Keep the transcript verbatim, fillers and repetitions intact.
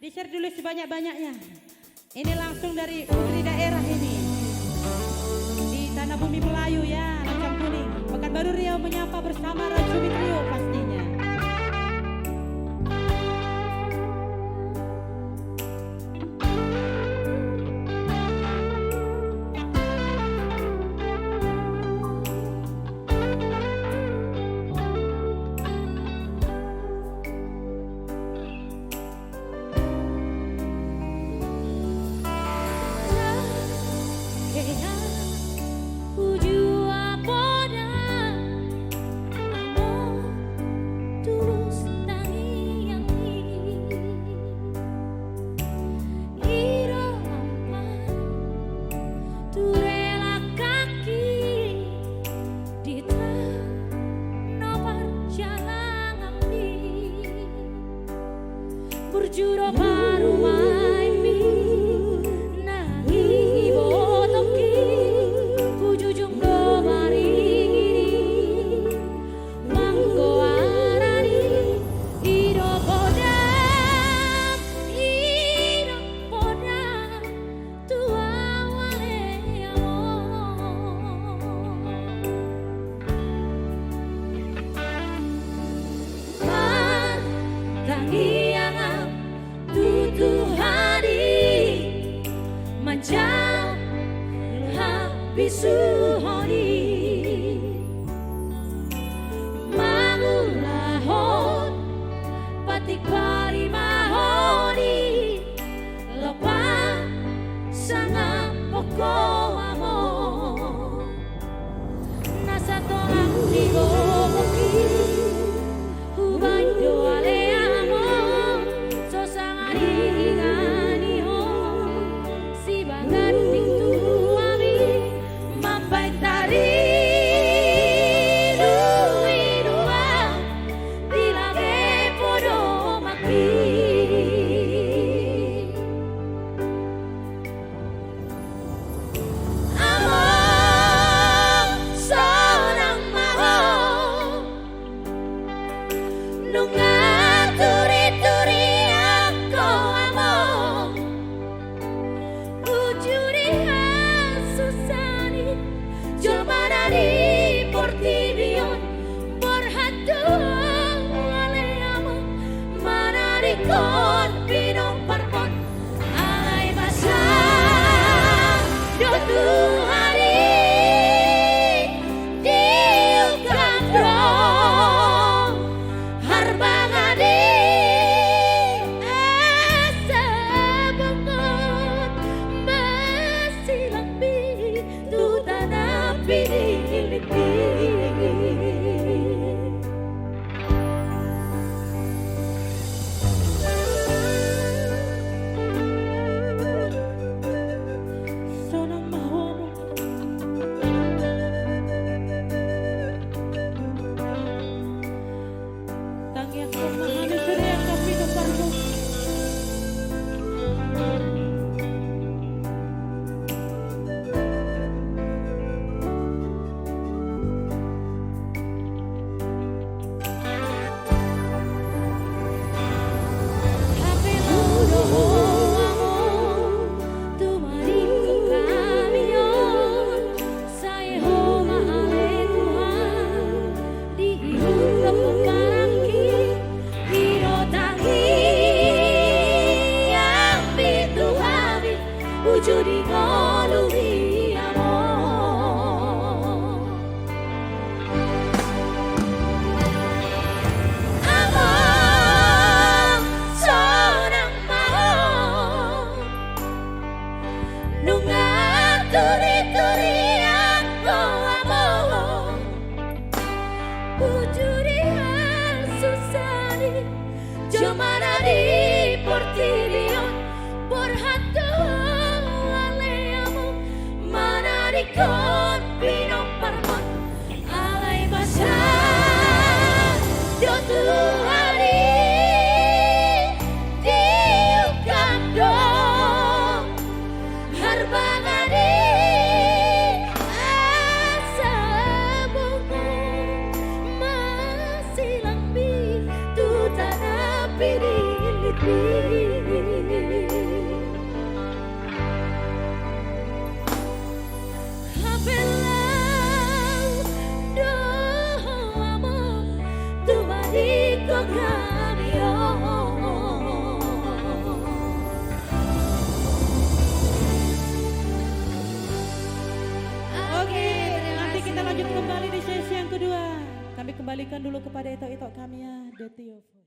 Di-share dulu sebanyak-banyaknya. Ini langsung dari Putri Daerah ini. Di Tanah Bumi Melayu ya, Lancang Kuning. Pekanbaru Riau menyapa bersama Rans Sumit Trio pastinya. Di tano parjalanganmi, burju do parumaenmi, na hibotongki, hujujung do paringini, manggoarani, i do podam, i do podam. Martangiang au tu Tuhan i, manjalo habisuhon i, mangulahon patik parimahon i. Lopa sangap ho amang, na satolang ni gogongki, hubaen do ale amang, so sanga diinganihon, sibagas tingki tu hami, mambaen taridu i dua. Di lage podomanki. Amang sonang ma ho. Nunga turituri ho amang. Kembalikan dulu kepada ito-ito kami ya, the Theo.